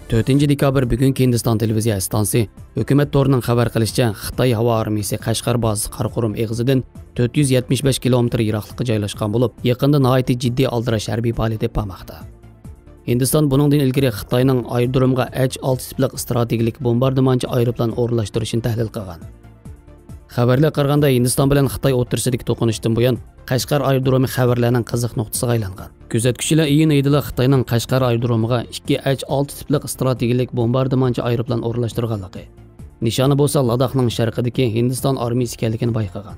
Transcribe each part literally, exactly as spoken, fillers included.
تۆتىنچى دېكابىر بۈگۈنكى ھىندىستان تېلېۋىزىيە ئىستانسىسى ھۆكۈمەت تورىنىڭ خەۋەر قىلىشىچە، خىتاي ھاۋا ئارمىيىسى قەشقەر بازىسى قاراقۇرۇم ئېغىزىدىن تۆت يۈز يەتمىش بەش كىلومېتىر يىراقلىققا جايلاشقان بولۇپ، يېقىندا ناھايىتى جىددىي ئالدىراش ھەربىي پائالىيەت ئېلىپ بارماقتا. ھىندىستان بۇنىڭدىن ئىلگىرى خىتاينىڭ ئايرودرومىغا ئەچ ئالتە تىپلىق ئىستراتېگىيەلىك بومباردىمانچى ئايروپىلان ئورۇنلاشتۇرۇشىنى تەھلىل قىلغان. خەۋەرلەرگە قارىغاندا، ھىندىستان بىلەن خىتاي ئوتتۇرىسىدىكى توقۇنۇشتىن بۇيان، قەشقەر ئايرودرومى خەۋەرلەرنىڭ قىزىق نۇقتىسىغا ئايلانغان. كۆزەتكۈچىلەر ئىيۇن ئېيىدىلا خىتاينىڭ قەشقەر ئايرودرومىغا ئىككى ئەچ ئالتە تىپلىق ئىستراتېگىيەلىك بومباردىمانچى ئايروپىلان ئورۇنلاشتۇرغانلىقى، نىشانى بولسا لاداخنىڭ شەرقىدىكى ھىندىستان ئارمىيىسى ئىكەنلىكىنى بايقىغان.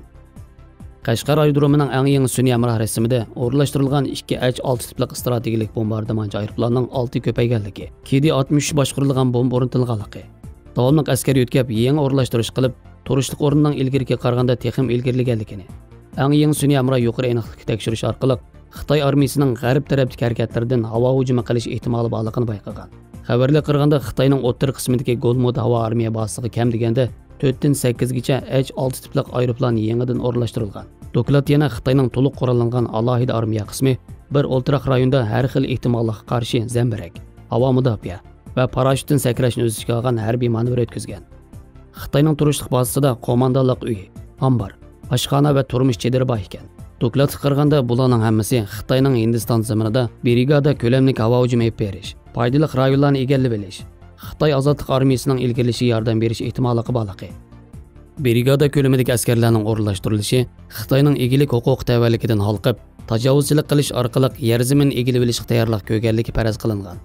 قەشقەر ئايرودرومىنىڭ ئەڭ يېڭى سۈنئىي ھەمراھ رەسىمىدە ئورۇنلاشتۇرۇلغان ئىككى ئەچ ئالتە تىپلىق ئىستراتېگىيەلىك بومباردىمانچى ئايروپىلاننىڭ ئالتە كۆپەيگەنلىكى، كې دې ئاتمىش ئۈچ باشقۇرۇلغان بومبا ئورنىتىلغانلىقى، داۋاملىق ئەسكەر يۆتكەپ، يېڭى ئورۇنلاشتۇرۇش قىلىپ، تۇرۇشلۇق ئورنىنىڭ ئىلگىرىكىگە قارىغاندا تېخىمۇ ئىلگىرىلىگەنلىكىنى، ئەڭ يېڭى سۈنئىي ھەمراھ يۇقىرى ئېنىقلىقتا تەكشۈرۈش ئارقىلىق خىتاي ئارمىيىسىنىڭ غەرب تەرەپتىكى ھەرىكەتلىرىدىن ھاۋا ھۇجۇمى قىلىش ئېھتىمالى بارلىقىنى بايقىغان. خەۋەرلەرگە قارىغاندا، خىتاينىڭ ئوتتۇرا قىسمىدىكى گولمۇدا ھاۋا ئارمىيە بازىسىغا كەم دېگەندە تۆتتىن سەككىزگىچە ئەچ ئالتە تىپلىق ئايروپىلان يېڭىدىن ئورۇنلاشتۇرۇلغان. دوكلات يەنە خىتاينىڭ تولۇق قوراللانغان ئالاھىدە ئارمىيە قىسمى بىر ئولتۇراق رايوندا ھەر خىل ئېھتىماللىققا قارشى زەمبىرەك، ھاۋا مۇداپىئە ۋە پاراشوتتىن سەكرەشنى ئۆز ئىچىگە ئالغان ھەربىي مانېۋىر ئۆتكۈزگەن. خىتاينىڭ تۇرۇشلۇق بازىسىدا قوماندانلىق ئۆيى، ئامبار، ئاشخانا ۋە تۇرمۇش چېدىرى بار ئىكەن. دوكلاتقا قارىغاندا، بۇلارنىڭ ھەممىسى خىتاينىڭ ھىندىستان زېمىنىدا برىگادا كۆلەملىك ھاۋا ھۇجۇمى ئېلىپ بېرىش، پايدىلىق رايونلارنى ئىگىلىۋېلىش، خىتاي ئازادلىق ئارمىيىسىنىڭ ئىلگىرىلىشىگە ياردەم بېرىش ئېھتىماللىقى بارلىقى. برىگادا كۆلىمىدىكى ئەسكەرلەرنىڭ ئورۇنلاشتۇرۇلۇشى خىتاينىڭ ئىگىلىك ھوقۇقى تەۋەلىكىدىن ھالقىپ، تاجاۋۇزچىلىق قىلىش ئارقىلىق يەر زېمىن ئىگىلىۋېلىشقا تەييارلىق كۆرگەنلىكى پەرەز قىلىنغان.